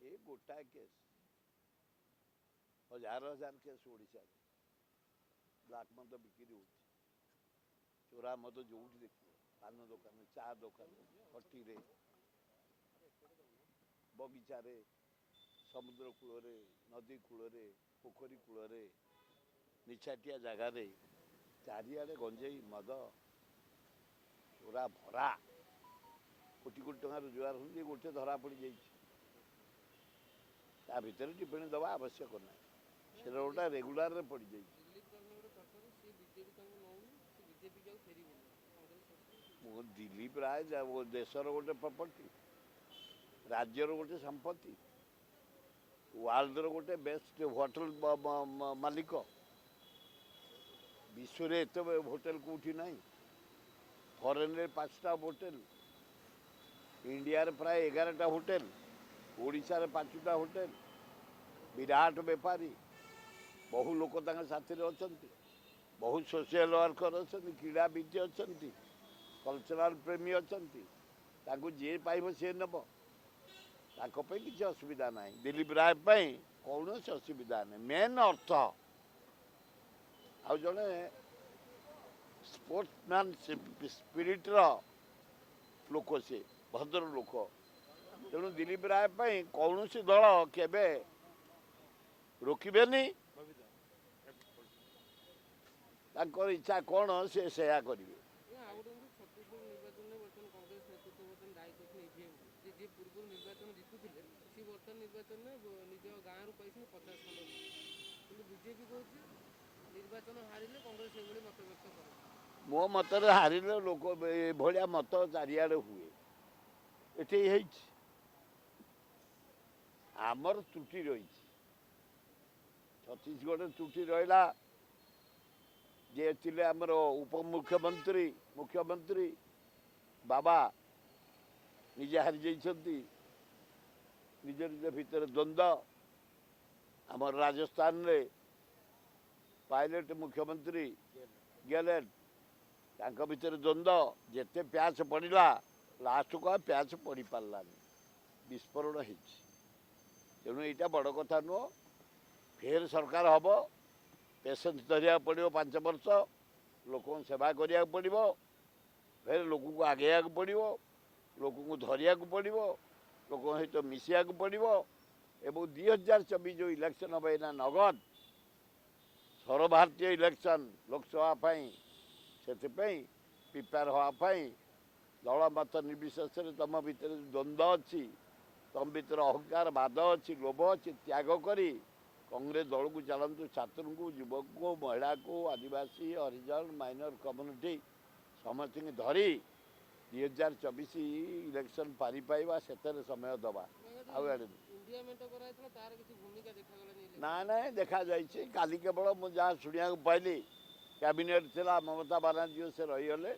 ଏ ଗୋଟାଏ କେସ୍, ହଜାର ହଜାର କେସ୍ ଓଡ଼ିଶାରେ ବ୍ଲାକ୍ ମଦ ବିକ୍ରି ହେଉଛି। ଚୋରା ମଦ ଯେଉଁଠି ଦେଖିବ, ପାନ ଦୋକାନ, ଚା ଦୋକାନ, ହଟିରେ, ବଗିଚାରେ, ସମୁଦ୍ର କୂଳରେ, ନଦୀ କୂଳରେ, ପୋଖରୀ କୂଳରେ, ନିଛାଟିଆ ଜାଗାରେ, ଚାରିଆଡ଼େ ଗଞ୍ଜେଇ ମଦ ଚୋରା ଭରା। କୋଟି କୋଟି ଟଙ୍କା ରୋଜଗାର ହେଉଛି। ଗୋଟେ ଧରା ପଡ଼ିଯାଇଛି, ତା ଭିତରେ ଟିପ୍ପଣୀ ଦେବା ଆବଶ୍ୟକ ନାହିଁ। ସେଟା ଗୋଟେ ରେଗୁଲାରରେ ପଡ଼ିଯାଇଛି। ମୁଁ ଦିଲ୍ଲୀପ ରାୟ ଦେଶର ଗୋଟେ ପ୍ରପର୍ଟି, ରାଜ୍ୟର ଗୋଟେ ସମ୍ପତ୍ତି, ୱାର୍ଲଡର ଗୋଟେ ବେଷ୍ଟ ହୋଟେଲ ମାଲିକ। ବିଶ୍ୱରେ ଏତେ ହୋଟେଲ କେଉଁଠି ନାହିଁ। ଫରେନରେ 5ଟା ହୋଟେଲ, ଇଣ୍ଡିଆରେ ପ୍ରାୟ 11ଟା ହୋଟେଲ, ଓଡ଼ିଶାରେ 5ଟା ହୋଟେଲ। ବିରାଟ ବେପାରୀ, ବହୁ ଲୋକ ତାଙ୍କ ସାଥିରେ ଅଛନ୍ତି, ବହୁତ ସୋସିଆଲ ୱାର୍କର ଅଛନ୍ତି, କ୍ରୀଡ଼ାବିତ୍ ଅଛନ୍ତି, କଲଚରାଲ ପ୍ରେମୀ ଅଛନ୍ତି। ତାଙ୍କୁ ଯିଏ ପାଇବ ସିଏ ନେବ। ତାଙ୍କ ପାଇଁ କିଛି ଅସୁବିଧା ନାହିଁ। ଦିଲ୍ଲୀପ ରାୟ ପାଇଁ କୌଣସି ଅସୁବିଧା ନାହିଁ। ମେନ୍ ଅର୍ଥ ଆଉ ଜଣେ ସ୍ପୋର୍ଟସମ୍ୟାନ୍ ସ୍ପିରିଟ୍ର ଲୋକ, ସେ ଭଦ୍ର ଲୋକ। ତେଣୁ ଦିଲ୍ଲୀପ ରାୟ ପାଇଁ କୌଣସି ଦଳ କେବେ ରୋକିବେନି। ତାଙ୍କର ଇଚ୍ଛା କ'ଣ ସେ ସେୟା କରିବେ। ଆଉ ଗୋଟେ ଜିନିଷ, ଛତିଶଗଡ଼ ନିର୍ବାଚନରେ ବର୍ତ୍ତମାନ କଂଗ୍ରେସ ନେତୃତ୍ୱ ବର୍ତ୍ତମାନ ଦାୟୀ କରିଛନ୍ତି ଇଭିଏମ୍କୁ, ଯେ ଯିଏ ପୂର୍ବରୁ ନିର୍ବାଚନ ଜିତୁଥିଲେ ସିଏ ବର୍ତ୍ତମାନ ନିର୍ବାଚନରେ ନିଜ ଗାଁରୁ ପାଇଛନ୍ତି 50 ଖଣ୍ଡ ଭୋଟ। କିନ୍ତୁ ବିଜେପି କହୁଛି ନିର୍ବାଚନ ହାରିଲେ କଂଗ୍ରେସ ଏଭଳି ମତବ୍ୟକ୍ତ କରେ। ମୋ ମତରେ ହାରିଲେ ଲୋକ ଏଭଳିଆ ମତ ଚାରିଆଡ଼େ ହୁଏ। ଏଠି ହେଇଛି, ଆମର ତ୍ରୁଟି ରହିଛି। ଛତିଶଗଡ଼ରେ ତ୍ରୁଟି ରହିଲା। ଯିଏ ଥିଲେ ଆମର ଉପମୁଖ୍ୟମନ୍ତ୍ରୀ, ମୁଖ୍ୟମନ୍ତ୍ରୀ ବାବା ନିଜେ ହାରି ଯାଇଛନ୍ତି। ନିଜ ନିଜ ଭିତରେ ଦ୍ୱନ୍ଦ୍ୱ। ଆମର ରାଜସ୍ଥାନରେ ପାଇଲଟ ମୁଖ୍ୟମନ୍ତ୍ରୀ ଗେହଲଟ, ତାଙ୍କ ଭିତରେ ଦ୍ୱନ୍ଦ୍ୱ। ଯେତେ ପ୍ୟାଚ୍ ପଡ଼ିଲା, ଲାଷ୍ଟକୁ ଆଉ ପ୍ୟାଚ୍ ପଡ଼ିପାରିଲାନି, ବିସ୍ଫୋରଣ ହେଇଛି। ତେଣୁ ଏଇଟା ବଡ଼ କଥା ନୁହଁ। ଫେର ସରକାର ହେବ। ପେସେନ୍ସ ଧରିବାକୁ ପଡ଼ିବ। 5 ବର୍ଷ ଲୋକଙ୍କୁ ସେବା କରିବାକୁ ପଡ଼ିବ। ଫେର ଲୋକଙ୍କୁ ଆଗେଇବାକୁ ପଡ଼ିବ, ଲୋକଙ୍କୁ ଧରିବାକୁ ପଡ଼ିବ, ଲୋକଙ୍କ ସହିତ ମିଶିବାକୁ ପଡ଼ିବ। ଏବଂ 2024 ଯେଉଁ ଇଲେକ୍ସନ୍ ହେବ ଏଇନା ନଗଦ ସର୍ବଭାରତୀୟ ଇଲେକ୍ସନ୍ ଲୋକସଭା ପାଇଁ, ସେଥିପାଇଁ ପ୍ରିପେୟାର ହେବା ପାଇଁ ଦଳ ମତ ନିର୍ବିଶେଷରେ ତୁମ ଭିତରେ ଦ୍ୱନ୍ଦ୍ୱ ଅଛି, ତୁମ ଭିତରେ ଅହଙ୍କାର ବାଦ ଅଛି, ଲୋଭ ଅଛି, ତ୍ୟାଗ କରି କଂଗ୍ରେସ ଦଳକୁ ଚାଲନ୍ତୁ। ଛାତ୍ରଙ୍କୁ, ଯୁବକଙ୍କୁ, ମହିଳାକୁ, ଆଦିବାସୀ, ହରିଜନ, ମାଇନର କମ୍ୟୁନିଟି ସମସ୍ତଙ୍କୁ ଧରି 2024 ଇଲେକ୍ସନ୍ ପାରି ପାଇବା, ସେଥିରେ ସମୟ ଦେବା। ଆଉ ଆଡ଼େ ଇଣ୍ଡିଆ ମେଣ୍ଟ କରାଯାଇଥିଲା, ତାର କିଛି ଭୂମିକା ଦେଖାଗଲାନି। ନା, ନାଇଁ, ଦେଖାଯାଇଛି। କାଲି କେବଳ ମୁଁ ଯାହା ଶୁଣିବାକୁ ପାଇଲି, କ୍ୟାବିନେଟ୍ ଥିଲା, ମମତା ବାନାର୍ଜୀ ସେ ରହିଗଲେ।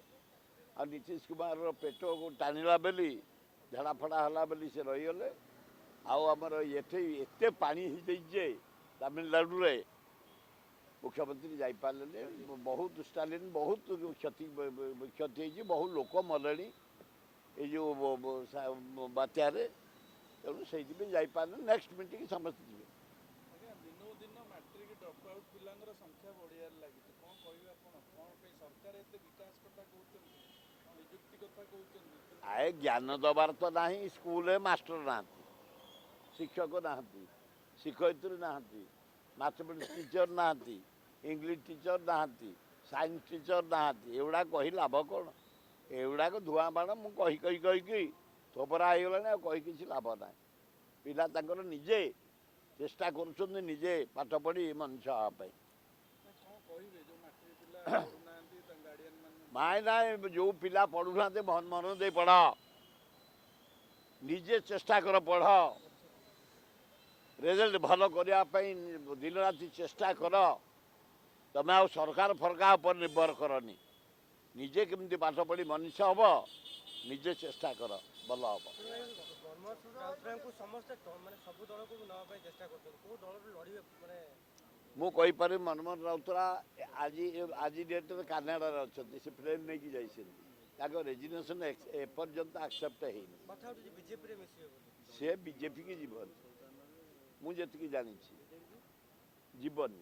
ଆଉ ନୀତିଶ କୁମାରର ପେଟକୁ ଟାଣିଲା ବୋଲି, ଝାଡ଼ା ଫଡ଼ା ହେଲା ବୋଲି ସେ ରହିଗଲେ। ଆଉ ଆମର ଏଠି ଏତେ ପାଣି ହେଇଯାଇଛି ଯେ ତାମିଲନାଡ଼ୁରେ ମୁଖ୍ୟମନ୍ତ୍ରୀ ଯାଇପାରିଲେନି। ବହୁତ ଷ୍ଟାଲିନ ବହୁତ କ୍ଷତି କ୍ଷତି ହେଇଛି, ବହୁତ ଲୋକ ମଲେଣି ଏଇ ଯେଉଁ ବାତ୍ୟାରେ। ତେଣୁ ସେଇଥିପାଇଁ ଯାଇପାରିଲେନି। ନେକ୍ସଟ ମିଟିଂ ସମସ୍ତେ ଯିବେ। ଆଜ୍ଞା, ଦିନକୁ ଦିନ ମାଟ୍ରିକ ଡ୍ରପ୍ ଆଉଟ୍ ପିଲାଙ୍କର ସଂଖ୍ୟା ବଢ଼ିବାରେ ଲାଗିଛି। କ'ଣ କହିବେ ଆପଣ? କ'ଣ ପାଇଁ ସରକାର ଏତେ ବିକାଶ କଥା କହୁଛନ୍ତି, ନିଯୁକ୍ତି କଥା କହୁଛନ୍ତି କିନ୍ତୁ ଆଏ, ଜ୍ଞାନ ଦେବାର ତ ନାହିଁ। ସ୍କୁଲରେ ମାଷ୍ଟର ନାହାନ୍ତି, ଶିକ୍ଷକ ନାହାନ୍ତି, ଶିକ୍ଷୟିତ୍ରୀ ନାହାନ୍ତି, ମ୍ୟାଥମେଟିକ୍ସ ଟିଚର ନାହାନ୍ତି, ଇଂଲିଶ ଟିଚର ନାହାନ୍ତି, ସାଇନ୍ସ ଟିଚର ନାହାନ୍ତି। ଏଗୁଡ଼ା କହି ଲାଭ କ'ଣ? ଏଗୁଡ଼ାକ ଧୂଆଁ ବାଣ। ମୁଁ କହି କହି କହିକି ଥୋପରା ହେଇଗଲାଣି, ଆଉ କହି କିଛି ଲାଭ ନାହିଁ। ପିଲା ତାଙ୍କର ନିଜେ ଚେଷ୍ଟା କରୁଛନ୍ତି ନିଜେ ପାଠ ପଢ଼ି ମଣିଷ ହେବା ପାଇଁ। ନା, କ'ଣ କହିବେ ଯୋଉ ମାଟ୍ରିକ ପିଲା ପଢୁନାହାନ୍ତି, ତାଙ୍କ ଗାର୍ଡିଆନ ମାନେ? ନାଇଁ ନାଇଁ, ଯେଉଁ ପିଲା ପଢ଼ୁନାହାନ୍ତି, ମନ ମନ ଦେଇ ପଢ଼, ନିଜେ ଚେଷ୍ଟା କର, ପଢ଼, ରେଜଲ୍ଟ ଭଲ କରିବା ପାଇଁ ଦିନ ରାତି ଚେଷ୍ଟା କର। ତମେ ଆଉ ସରକାର ଫରକାର ଉପରେ ନିର୍ଭର କରନି। ନିଜେ କେମିତି ପାଠ ପଢ଼ି ମଣିଷ ହେବ, ନିଜେ ଚେଷ୍ଟା କର, ଭଲ ହେବ। ମନ୍ମଥ ରାଉତରାୟଙ୍କୁ ସମସ୍ତେ ମାନେ ସବୁ ଦଳକୁ ନେବା ପାଇଁ ଚେଷ୍ଟା କରୁଛନ୍ତି। କୋଉ ଦଳରୁ ଲଢ଼ିବେ ମାନେ? ମୁଁ କହିପାରିବି, ମନମୋହନ ରାଉତରା ଆଜି ଆଜି ଡେଟ୍ରେ କାନାଡ଼ାରେ ଅଛନ୍ତି। ସେ ପ୍ଲେନ୍ ନେଇକି ଯାଇଛନ୍ତି। ତାଙ୍କ ରେଜିଗ୍ନେସନ୍ ଏପର୍ଯ୍ୟନ୍ତ ଆକ୍ସେପ୍ଟ ହେଇନି। କଥା ଉଠୁଛି ବିଜେପିରେ ମିଶିବେ ବୋଲି। ସେ ବିଜେପିକି ଯିବନି। ମୁଁ ଯେତିକି ଜାଣିଛି ଯିବନି।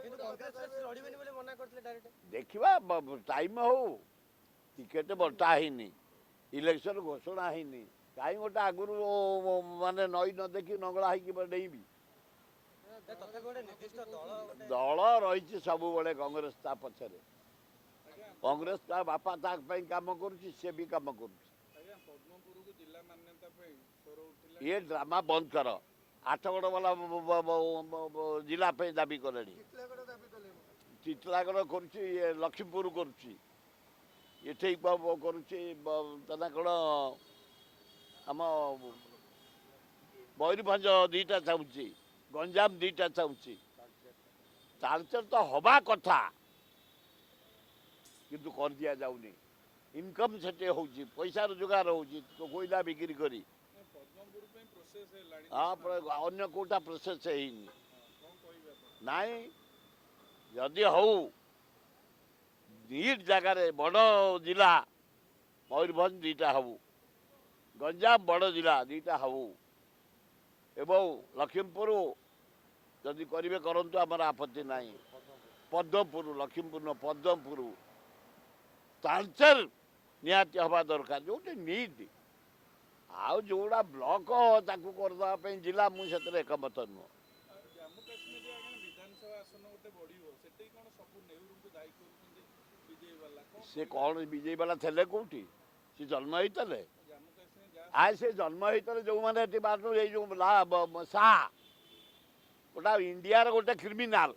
କିନ୍ତୁ କଂଗ୍ରେସ ଲଢିବେନି ବୋଲି ମନା କରିଥିଲେ ଡାଇରେକ୍ଟ। ଦେଖିବା, ଟାଇମ୍ ହଉ। ଟିକେଟ୍ ବଣ୍ଟା ହେଇନି, ଇଲେକ୍ସନ୍ ଘୋଷଣା ହେଇନି, କାହିଁ ଗୋଟେ ଆଗରୁ ମାନେ ନଈ ନ ଦେଖି ନଙ୍ଗଳା ହେଇକି ଡେଇଁବି? ତଥାପି ଗୋଟେ ନିର୍ଦ୍ଦିଷ୍ଟ ଦଳ ଗୋଟେ ଦଳ ରହିଛି ସବୁବେଳେ, କଂଗ୍ରେସ ତା ପଛରେ। କଂଗ୍ରେସ ତା ବାପା ତା ପାଇଁ କାମ କରୁଛି, ସେ ବି କାମ କରୁଛି। ଆଜ୍ଞା, ପଦ୍ମପୁରକୁ ଜିଲ୍ଲା ମାନ୍ୟତା ପାଇଁ ସ୍ୱର ଉଠିଲା। ଇଏ ଡ୍ରାମା ବନ୍ଦ କର। ଆଠଗଡ଼ ବାଲା ଜିଲ୍ଲା ପାଇଁ ଦାବି କଲେଣି, ଟିଟଲାଗଡ଼ କରୁଛି, ଇଏ ଲକ୍ଷ୍ମୀପୁର କରୁଛି, ଏଠି କରୁଛି, ତା ନା କ'ଣ, ଆମ ମୟୂରଭଞ୍ଜ ଦୁଇଟା ଚାହୁଁଛି, ଗଞ୍ଜାମ ଦୁଇଟା ଚାହୁଁଛି। ତାଳଚେର ତ ହବା କଥା, କିନ୍ତୁ କରିଦିଆଯାଉନି। ଇନକମ୍ ସେଠି ହେଉଛି, ପଇସା ରୋଜଗାର ହେଉଛି କୋଇଲା ବିକ୍ରି କରି। ନାଇଁ, ପଦ୍ମପୁର ପାଇଁ ପ୍ରୋସେସ ହେଲାଣି। ହଁ, ଅନ୍ୟ କେଉଁଟା ପ୍ରୋସେସ୍ ହେଇନି। ହଁ, କଣ କହିବେ ଆପଣ? ନାଇଁ, ଯଦି ହଉ ନିଟ୍ ଜାଗାରେ ବଡ଼ ଜିଲ୍ଲା ମୟୂରଭଞ୍ଜ ଦୁଇଟା ହଉ, ଗଞ୍ଜାମ ବଡ଼ ଜିଲ୍ଲା ଦୁଇଟା ହଉ, ଏବଂ ଲକ୍ଷ୍ମୀପୁର ଯଦି କରିବେ କରନ୍ତୁ, ଆମର ଆପତ୍ତି ନାହିଁ। ପଦ୍ମପୁର, ଲକ୍ଷ୍ମୀପୁର ନୁହଁ, ପଦ୍ମପୁର। ତାଳଚେର ନିହାତି ହେବା ଦରକାର ଯେଉଁଠି ନିଟ୍। ଆଉ ଯେଉଁଗୁଡ଼ା ବ୍ଲକ ତାକୁ କରିଦେବା ପାଇଁ ଜିଲ୍ଲା, ମୁଁ ସେଥିରେ ଏକମତ ନୁହଁ। ଆଉ ଜାମ୍ମୁ କାଶ୍ମୀରରେ ଆଜ୍ଞା ବିଧାନସଭା ଆସନ ଗୋଟେ ବଢିବ, ସେଠି କଣ ସବୁ ନେହେରୁଙ୍କୁ ଦାୟୀ କରୁଛନ୍ତି ବିଜେପି ବାଲା, କଣ? ସେ କ'ଣ ବିଜେପି ବାଲା ଥିଲେ କୋଉଠି? ସେ ଜନ୍ମ ହେଇଥିଲେ ଜାମ୍ମୁ କାଶ୍ମୀର ଯାହା ଆ ସେ ଜନ୍ମ ହେଇଥିଲେ ଯେଉଁମାନେ ଏଠି ବାହାରୁ, ଏଇ ଯେଉଁ ଶାହ ଗୋଟା ଇଣ୍ଡିଆର ଗୋଟେ କ୍ରିମିନାଲ,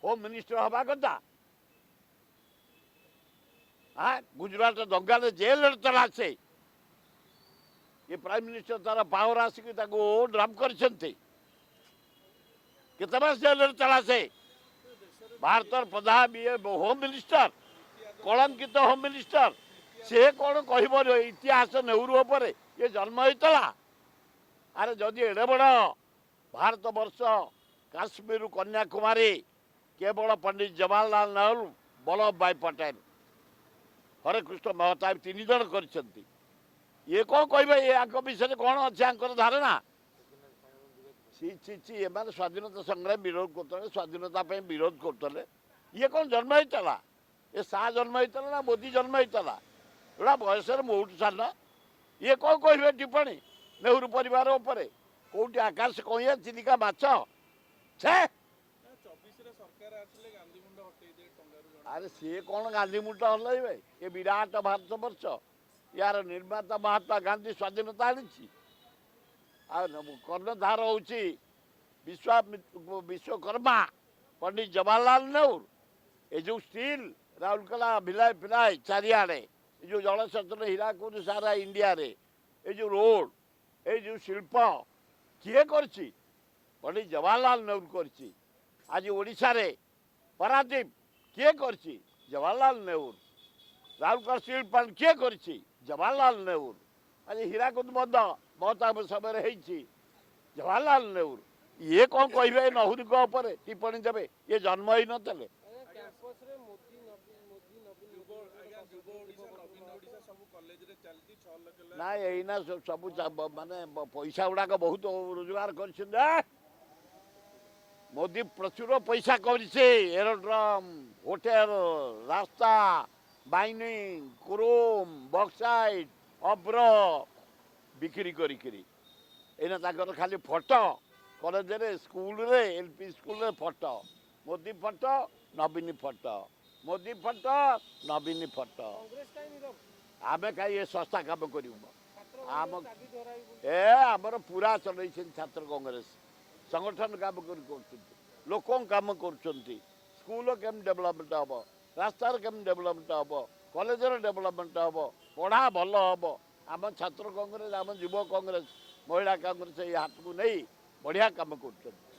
ହୋମ୍ ମିନିଷ୍ଟର ହେବା କଥା। ହଁ, ଗୁଜୁରାଟ ଦଙ୍ଗାରେ ଜେଲରେ ଥିଲା ସେ। ଏ ପ୍ରାଇମ୍ ମିନିଷ୍ଟର ତାର ପାୱାର ଆସିକି ତାକୁ ଡ୍ରପ୍ କରିଛନ୍ତି। କେତେ ମାସ ଜେଲରେ ଥିଲା ସେ? ଭାରତର ପ୍ରଧାନ ଇଏ ହୋମ୍ ମିନିଷ୍ଟର, କଳଙ୍କିତ ହୋମ୍ ମିନିଷ୍ଟର, ସେ କ'ଣ କହିବ ଇତିହାସ ନେହେରୁ ଉପରେ? ଇଏ ଜନ୍ମ ହେଇଥିଲା? ଆରେ, ଯଦି ଏଡ଼େ ବଡ଼ ଭାରତ ବର୍ଷ, କାଶ୍ମୀରରୁ କନ୍ୟାକୁମାରୀ, କେବଳ ପଣ୍ଡିତ ଜବାହରଲାଲ ନେହେରୁ, ବଲ୍ଲଭ ଭାଇ ପଟେଲ, ହରେକୃଷ୍ଣ ମହତାବ ତିନି ଜଣ କରିଛନ୍ତି। ଇଏ କ'ଣ କହିବେ? ଏ ୟାଙ୍କ ବିଷୟରେ କ'ଣ ଅଛି ୟାଙ୍କର ଧାରଣା? ଛି ଛି ଛି। ଏମାନେ ସ୍ୱାଧୀନତା ସଂଗ୍ରାମ ବିରୋଧ କରୁଥିଲେ, ସ୍ୱାଧୀନତା ପାଇଁ ବିରୋଧ କରୁଥିଲେ। ଇଏ କ'ଣ ଜନ୍ମ ହେଇଥିଲା? ଏ ଶାହ ଜନ୍ମ ହେଇଥିଲା ନା ମୋଦି ଜନ୍ମ ହେଇଥିଲା? ଏଗୁଡ଼ା ବୟସରେ ମୋଠୁ ସାନ। ଇଏ କ'ଣ କହିବେ ଟିପ୍ପଣୀ ନେହେରୁ ପରିବାର ଉପରେ? କୋଉଠି ଆକାଶ କଇଁଆ, ଚିଲିକା ମାଛ, ଛେ। 24ରେ ସରକାର ଆସିଲେ ଗାନ୍ଧୀ ମୁଣ୍ଡ ହଟେଇ ଦେବେ ଟଙ୍କାରୁ ଜଣେ। ଆରେ, ସିଏ କ'ଣ ଗାନ୍ଧୀ ମୁଣ୍ଡ ହଲେଇବେ? ଏ ବିରାଟ ଭାରତ ବର୍ଷ, ୟାର ନିର୍ମାତା ମହାତ୍ମା ଗାନ୍ଧୀ ସ୍ୱାଧୀନତା ଆଣିଛି। ଆଉ କର୍ଣ୍ଣଧାର ହେଉଛି ବିଶ୍ୱକର୍ମା ପଣ୍ଡିତ ଜବାହରଲାଲ ନେହେରୁ। ଏ ଯେଉଁ ଷ୍ଟିଲ୍ ରାଉରକେଲା, ଭିଲାଇ ଫିଲାଇ ଚାରିଆଡ଼େ, ଏ ଯେଉଁ ଜଳସେଚନ ହୀରାକୁଦ ସାରା ଇଣ୍ଡିଆରେ, ଏ ଯେଉଁ ରୋଡ଼, ଏଇ ଯେଉଁ ଶିଳ୍ପ କିଏ କରିଛି? ପଣ୍ଡିତ ଜବାହରଲାଲ ନେହେରୁ କରିଛି। ଆଜି ଓଡ଼ିଶାରେ ପାରାଦୀପ କିଏ କରିଛି? ଜବାହରଲାଲ ନେହେରୁ। ରାଉରକେଲା ଷ୍ଟିଲ୍ ପ୍ଲାଣ୍ଟ କିଏ କରିଛି? ଜବାହରଲାଲ ନେହେରୁ। ଆଜି ହୀରାକୁଦ ବନ୍ଧ ମହତାବ ସମୟରେ ହେଇଛି, ଜବାହରଲାଲ ନେହେରୁ। ଇଏ କ'ଣ କହିବେ ନେହେରୁଙ୍କ ଉପରେ ଟିପ୍ପଣୀ ଦେବେ? ଇଏ ଜନ୍ମ ହେଇନଥିଲେ। ଆଜ୍ଞା, କ୍ୟାମ୍ପସରେ ମୋଦି ନବୀନ, ମୋଦି ନବୀନ। ଯୁବ ଆଜ୍ଞା, ଯୁବ ଓଡ଼ିଶା, ନବୀନ ଓଡ଼ିଶା ସବୁ କଲେଜରେ ଚାଲିଛି, 6 ଲକ୍ଷ ନାଇଁ, ଏଇନା ସବୁ ମାନେ ପଇସା ଗୁଡ଼ାକ ବହୁତ ରୋଜଗାର କରିଛନ୍ତି। ମୋଦି ପ୍ରଚୁର ପଇସା କରିଛି, ଏରୋଡ୍ରମ୍, ହୋଟେଲ, ରାସ୍ତା, ମାଇନିଂ, କ୍ରୋମ୍, ବକ୍ସାଇଟ୍, ଅବ୍ର ବିକ୍ରି କରିକିରି। ଏଇନା ତାଙ୍କର ଖାଲି ଫଟୋ କଲେଜରେ, ସ୍କୁଲରେ, ଏଲ୍ ପି ସ୍କୁଲରେ ଫଟୋ, ମୋଦି ଫଟୋ, ନବୀନ ଫଟୋ, ମୋଦି ଫଟୋ, ନବୀନ ଫଟୋ। କଂଗ୍ରେସ କାହିଁ ନୀରବ? ଆମେ କାହିଁ ଏ ଶସ୍ତା କାମ କରିବୁ? ଛାତ୍ର ଆମ କଂଗ୍ରେସ ତାଗିଦ ଧରାଇ ବୋଲି। ଏ ଆମର ପୁରା ଚଲେଇଛନ୍ତି ଛାତ୍ର କଂଗ୍ରେସ, ସଂଗଠନ କାମ କରି କରୁଛନ୍ତି, ଲୋକଙ୍କ କାମ କରୁଛନ୍ତି। ସ୍କୁଲ କେମିତି ଡେଭଲପମେଣ୍ଟ ହେବ, ରାସ୍ତାର କେମିତି ଡେଭଲପମେଣ୍ଟ ହେବ, କଲେଜର ଡେଭଲପମେଣ୍ଟ ହେବ, ପଢ଼ା ଭଲ ହେବ, ଆମ ଛାତ୍ର କଂଗ୍ରେସ, ଆମ ଯୁବ କଂଗ୍ରେସ, ମହିଳା କଂଗ୍ରେସ ଏଇ ହାତକୁ ନେଇ ବଢ଼ିଆ କାମ କରୁଛନ୍ତି।